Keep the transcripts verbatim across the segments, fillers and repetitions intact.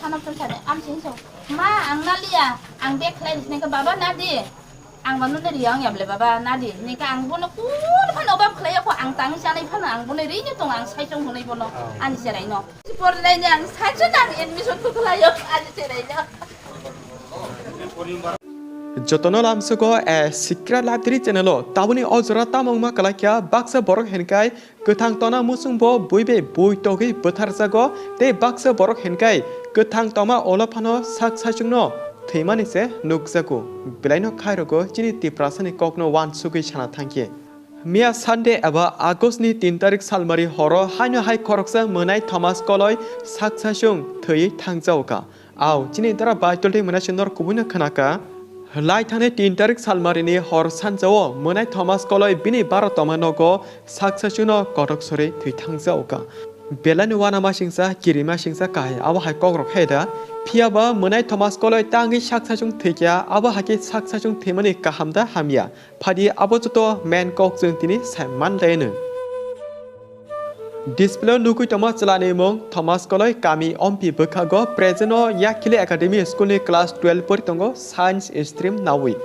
Ano phone sade, am sing so. Ma, ang naliya, ang bag khlai di, nengka baba nadi. Ang mano nari ang yable baba nadi. Nengka ang bono kun phano obab khlai ko, ang tang sanai phano ang bono rini tong ang sai chong hunai bono. Oh. Ani serai no. Por lai ni ang sai chong ang admission ko khlai yo, ani serai no. Jotono lamsugo a Sikra Library channel o tabuni o jora tamungma kalaikya baksa borok henkai kwthang tona musung bo bui bai bui togwi bwtharjago tei baksa borok henkai kwthang toma olo phano sak saichungno thwimani se nukjago. Belaino khairogo chini Tiprasani kokno wansugwi sana thangkhe. Miya Sunday eba August ni tin tarik salmari horo haino hai khoroksa mwnai Thomas Koloi sak saichung thwiwi thangjago ka. Au, chini dara bai toltwi mwnai se nor kubuino khwnaka. Lai thani tin tarik salmarini hor sanjao mwnai Thomas Koloi bini baro toma nogo sak saichungno kotok sori thwi thangjago ka. Belai ni wana masingsa, kiri masingsa kahai abo hai kokrok hai da. Phiya ba mwnai Thomas Koloi tangwi sak saichung thwikya, abo hai khe sak saichung thwimani kaham da hamya. Phadi abo joto main kok chwng tini sai man laino. Display o nugwi tongma chwlani mung Thomas Koloi kami Ompi bwkhago present o Yakhili Academy School ni class twelve pori tongo science stream nawi.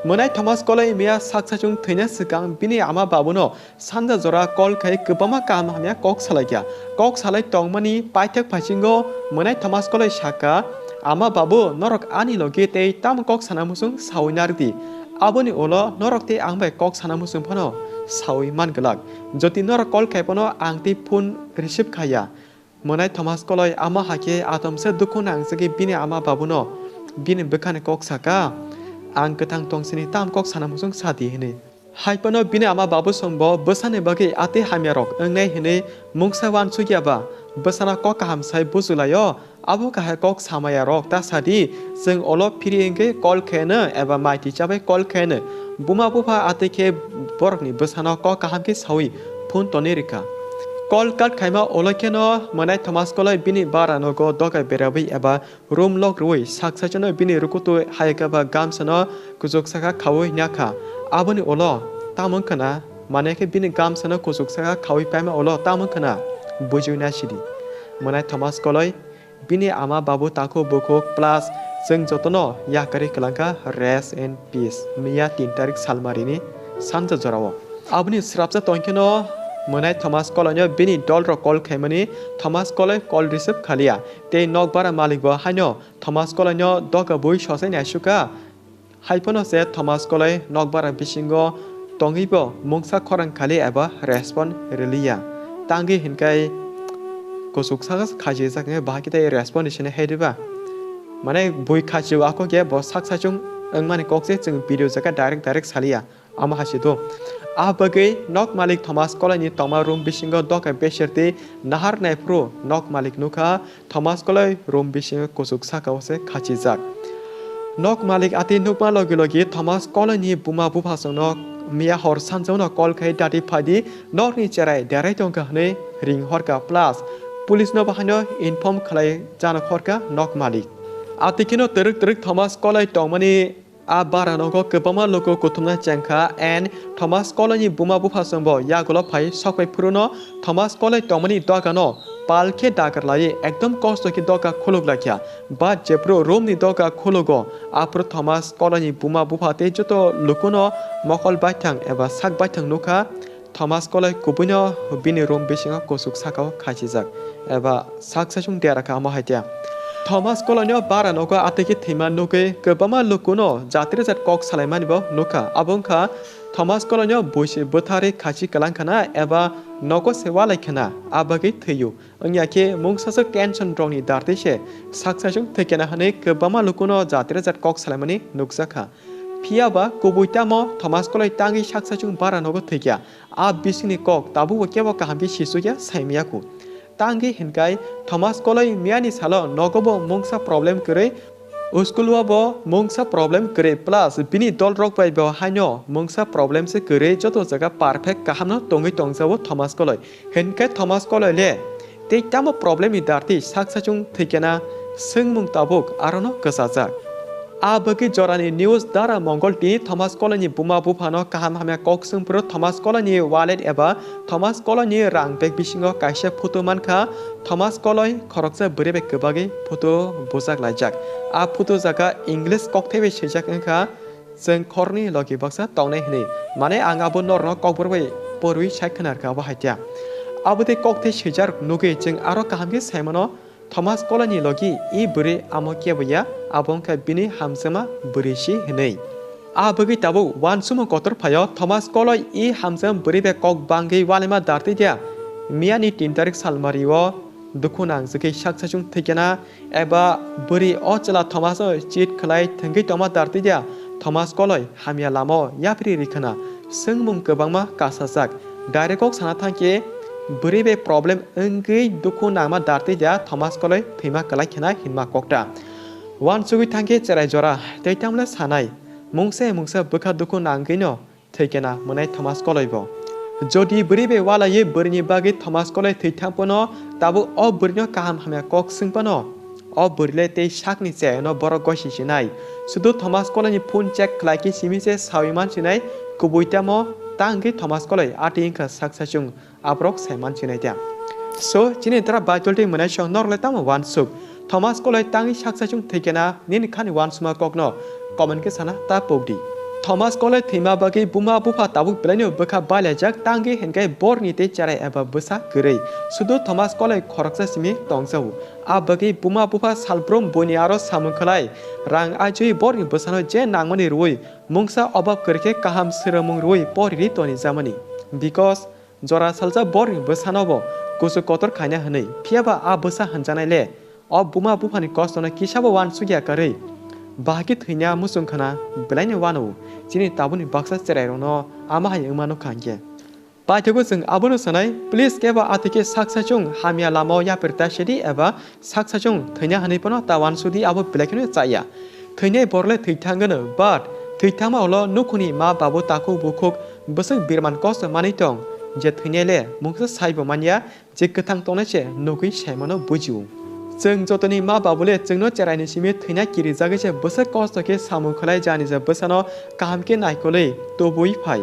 Mwnai Thomas Koloi miya sak saichung thwina swkang bini ama babuno sanja jora call khai kwbangma kaham hamya kok salaikha. Kok salai tongmani paithak phasingo mwnai Thomas Koloi saka, "Ama babu, norok ani logi tei tamo kok sana muchung sawi nardi. Aboni ulo norok tei ang bai kok sana muchung phano sawi man glak. Jodi norok call khai phano ang tei phone receive khaya." Mwnai Thomas Koloi ama hakhe atomsa dukhu nangjagwi bini ama babuno bini bwkhani kok saka, "Ang kwthang tongsini tam kok sana muchung sadi," hwnwi. Hai phano bini ama babu songbo bwsani bagwi atwi hamyarok wngnai hwnwi mungsa wansukya ba bwsano kok kaham sai bujulaio, abo kahai kok samayarok ta sadi, chwng ulo phiri hwnkhe call khaino eba mai twi chabai call khaino. Buma bupha atwi khe borokni bwsano kok kaham khe sawi phone tonwi rwkha. Call cut khaima ulo kheno mwnai Thomas Koloi bini bara nogo doga berabwi eba room lock rwui sak saichano bini rukutu hayakaba gamsano kuchuk saka khaui nakha. Aboni ulo tamo wngkhana, mane khe bini gamsano kuchuk saka khaui paima ulo tamo wngkhana, bujiui naisidi. Mwnai Thomas Koloi bini ama babu takhuk bukhuk plus chwng jotono yakarwi kwlangkha, rest in peace. Miya tin tarik salmarini sanja jorao. Aboni srapsa tongkheno mwnai Thomas Koloino bini dolrok call khaimani Thomas Koloi call receive khaliya. Tei nokbara malikbo haino Thomas Koloino doga bui sosai naisukha. Hai phano se Thomas Koloi nokbara bisingo tongwibo mungsa khorang khali eba respond rwliya. Tangwi hinkai kuchuk saka khachijak hwnwi bahai khe tei respond sini hai diba? Mane bui khachi o ako khe bo sak saichung wngmani kok se chwng video jaga direct direct saliya. Amo hai se do. A bagwi nok malik Thomas Koloini tongma room bisingo doka beser twi nahar naiphuru nok malik nukha Thomas Koloi room bisingo kuchuk saka o se khachijak. Nok malik atwi nukma logi logi Thomas Koloini buma buphasongno miya hor sanjano call khai dati phaidi nokni cherai derai tongkha hwnwi ring horkha plus police no bahaino inform khlai jano horkha nok malik. Atwi kheno twrwk twrwk Thomas Koloi tongmani A bara nogo kwbangma luku kuthumna chengkha and Thomas Koloini buma buphasongbo yagulo phai sokphai phuruno Thomas Koloi tongmani dogano pal khe dagar laiwi ekdom kosto khe doga khuluk laikha. Ba jephru room ni doga khulugo aphuru Thomas Koloini buma bupha tei joto lukuno mokol baithang eba sak baithang nukha. Thomas Koloi kubuino bini room bisingo kuchuk sakao khachijak eba sak saichung dera kha amo hai tiya. Thomas Koloino bara nogo atwikhe thwima nugwi kwbangma lukuno jat rwjat kok salaimanibo nukha. Abo wngkha Thomas Koloino buisi bwtharwi khachi kwlangkhana eba nogo se walaikhana, a bagwi thwiyo. Wngya khe mungsaswk tension rokni dartwi se sak saichung thwikena hwnwi kwbangma lukuno jat rwjat kok salaimani nukjakha. Phiya ba kubui tamo Thomas Koloi tangwi sak saichung bara nogo thwikya. A bisingni kok tabukbo kebo kaham khe sisukya saimaya ku. Tangwi hinkai Thomas Koloi miyani salo nogobo mungsa problem kwrwi, school o bo mungsa problem kwrwi plus bini dolrok bai bo haino mungsa problem se kwrwi joto jaga perfect kahamno tongwi tongjao Thomas Koloi. Hinkai Thomas Koloi le tei tamo problem ni dartwi sak saichung thwikena swngmung tabuk arono kwchajak. A bagwi jorani news Dara Mongol tini Thomas Koloi ni buma buphano kaham hamya kok swngphuru Thomas Koloi ni wallet eba Thomas Koloi ni rang bag bisingo kaisa photo mankha. Thomas Koloi khoroksa bwrwi bai kwbagwi photo bujak laijak. A photo jaga English kokthai bai swijak wngkha, "Chwng khoroknwi logi baksa tongnai," hwnwi. Mane ang abo norno kokborok bai porwi sai khwnarkha abo hai khe. Abo tei kokthai swijak nugwi chwng aro kaham khe sai mano, Thomas Koloi ni logi i bwrwi amo kebo ya, abo wngkha bini hamjakma bwrwi si hwnwi. A bagwi tabuk uansukmung kotor phaio, Thomas Koloi i hamjakma bwrwi bai kok bangwi uanaima dartwi dia. Miya ni tin tarik salmari o dukhu nangjagwi sak sachung thwikena eba bwrwi o chwla Thomas no cheat khlai thwngwi tongma dartwi dia. Thomas Koloi hamya lama o yapri rikha na. Swngmung kwbangma kasajak. Direct kok sana thangkhe bwrwi bai problem wngwi dukhu nangma dartwi da Thomas Koloi thwima kwlai khena hinma kokta. Uansugwi thangkhe cherai jora tei tamle sanai. Mungsa mungsa bwkha dukhu nangwino thwikena mwnai Thomas Koloi bo. Jodi bwrwi bai walaiwi bwrwini bagwi Thomas Koloi thwithang phano tabuk o bwrwino kaham hamya kok swng phano. O bwrwile tei sakni chayano borok gosi sinai. Sudu Thomas Koloi ni phone check khlai khe simi se sawi man sinai, kubui tamo tangwi Thomas Koloi ati wngkha sak sachung aborok sai man sinai ta. So, chini dara Baitol tei mwnai song norok le tamo uansuk. Thomas Koloi tangwi sak sachung thwikena nini khani uansukma kokno comment khe sana ta pokdi. Thomas Koloi thwima bagwi buma bupha tabuk belaino bwkha bailaijak tangwi hinkhe borni tei cherai eba bwsa kwrwi. Sudu Thomas Koloi khoroksa simi tongjago. A bagwi buma bupha salbrum buini aro samung khlai, rang ajui borni bwsano je nangmani rwui mungsa obab kwrwi khe kaham swrwngmung rwui poriri tonijamani. Because jora salsa borni bwsano bo kuchuk kotor khaina hwnwi, phiyaba a bwsa hwnjanai le o buma buphani kostono kisabo uansukya kwrwi bahai khe thwina muchung khna belaino uanw. Chini tabukni baksa cherairokno ama hai wngma nukha hinkhe. Paithago chwng abono sanai, please kebo atwikhe sak sachung hamya lamao yapri ta sedi eba sak sachung thwina hwnwi phano ta uansukdi abo belai kheno chaya. Thwinai borokle thwi thangwno, but thwi thangma ulo nukhungni ma babu takhuk bukhuk bwswk birman kosto manwi tong, je thwinai le mungsa saibo manya, je kwthang tongnai se nugwi saimano bujio. Chwng jotoni ma babu le chwngno cheraini simi thwina kirijagwi se bwswk kosto khe samung khlai jani je bwsano kaham khe naikolwi tubui phai.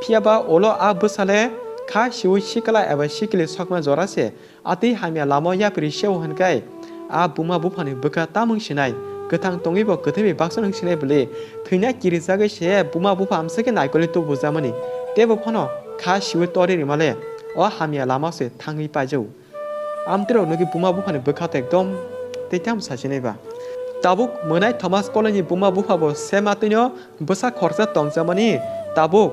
Phiyaba ulo a bwsa le kha siwi sikla eba sikli sokma jora se atwi hamya lamao yapri seo hwnkhai a buma buphani bwkha tamung sinai, kwthang tongwi bo kwthwi bai baksa nung sinai bwle thwina kirijagwi se buma bupha amsakhe naikolwi tubujamani. Teibo phano kha siwi tori rima le o hamya lama se thangwi paijao. Amtwirok nugwi buma buphani bwkha to ekdom tei tamo sachinai ba. Tabuk mwnai Thomas Koloi ni buma bupha bo sema twino bwsa khoroksa tongjakmani, tabuk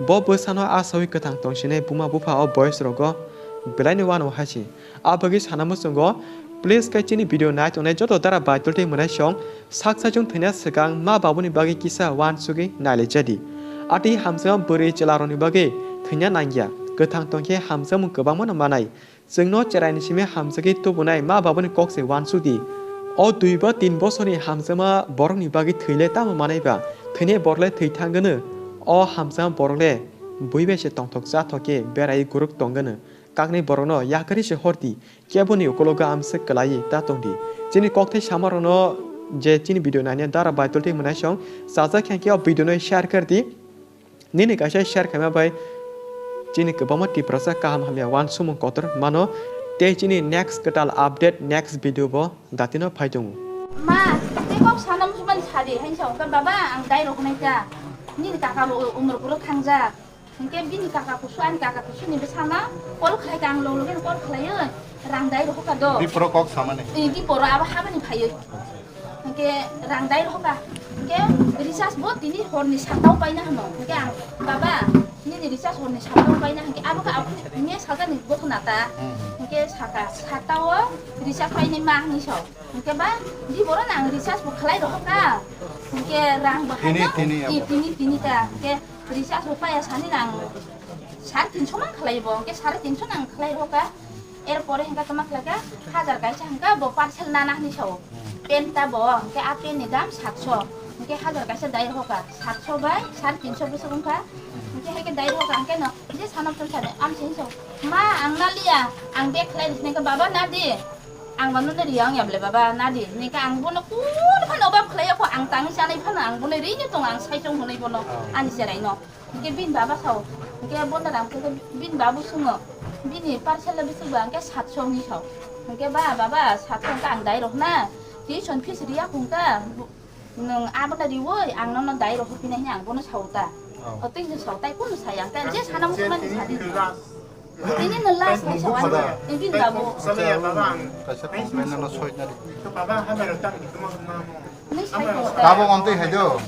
bo bwsano asawi kwthang tongsinai buma bupha o boyes rogo belaino uanw hai se. A bagwi sana muchungo, please khe chini video nai tongnai joto dara Baitol tei mwnai song sak sachung thwina swkang ma babuni bagwi kisa uansugwi nailaijadi. Atwi hamjakma bwrwi chwlarokni bagwi thwina nangya, kwthang tongkhe hamjakmung kwbangmano manai. Chwngno cheraini simi hamjagwi tubunai ma babuni kok se uansukdi. O dui ba tin bosorni hamjakma borokni bagwi thwile tamo manai ba? Thwinai borok le thwi thangwno. O hamjakma borok le bui bai se tongthok chathok khe berai guruk tongwno. Kaknwi borokno yakarwi se hordi, keboni ukologo amswk kwlaiwi ta tongdi. Chini kokthai samarokno je chini video naina dara Baitol tei mwnai song chajak khe o video no share khe rwdi. Nini kaisa share khaima bai chini kwbangma Tiprasa kaham hamya uansukmung kotor mano tei chini next kwtal update next video bo datino phai tongo. Ma, tei kok sana muchungmani sadi, hain sa, "Oka baba, ang dai rok nai ta. Nini kaka bo umur buro thangjak." Hinkhe bini kaka kusu, ani kaka kusu ni bwsano call khlai ka, ang log logeno call khlaiwi rang dai rohor ka do. Diporo kok samani. Eh, diporo abo habani phaiwi. Hinkhe rang dai rohor ka. Hinkhe recharge bo tini horni satta o paina hano. Hinkhe ang, "Baba, nini recharge horni satta o paina," hinkhe abo khe abo ni salsa ni gothona ta. Hmm. Hinkhe saka satta o recharge painai ma hinwi sa. Hinkhe ba, "Diporo no ang recharge bo khlai rohor ka." Hinkhe rang bo tini, haino, tini i abo. Tini, tini ta. Hinkhe recharge bo paya sani nang sare tinso man khlai bo, hinkhe sare tinso nang khlai rohor ka. Er pore hinkhe toma khlai ka, hajar kaisa hinkhe bo parcel nana hinwi sao. Pen ta bo, hinkhe a pen ni dam satso. Hinkhe hajar kaisa dai rohor ka, satso bai sare tinso bwswk wngkha. Hinkhe haikhe dai rohor ka, hinkhe no je sanok chwng sade, amse hinwi sao, "Ma, ang na liya, ang bag khlai rwsini," hinkhe, "Baba, na di." Ang mano na ri ang ya ble baba, na di. Ni ka ang bono kun phano obab khlai ya kho, ang tang chanai phano ang bono ri ni tong, ang sai tong hwnwi bono, ani cherai no. Hingke bini baba sao, hingke bonda rang hingke bini babu sungo, bini parcel la bisik ba hingke satso hwnwi sao. Hingke ba, baba, satso hingke ang dai rok na, tuition fees riya hingke, nwng abono riwoi, ang nono dai rok hopinai hwnwi ang bono sao ta. O twi hwnwi sao, tai kunu saya, hingke je sana muchungmani sadi. Tini no last hai sao, ani, bini babu. Kaisa complain no soi na di. Ni sai ko ta. Tabok ontwi hai do.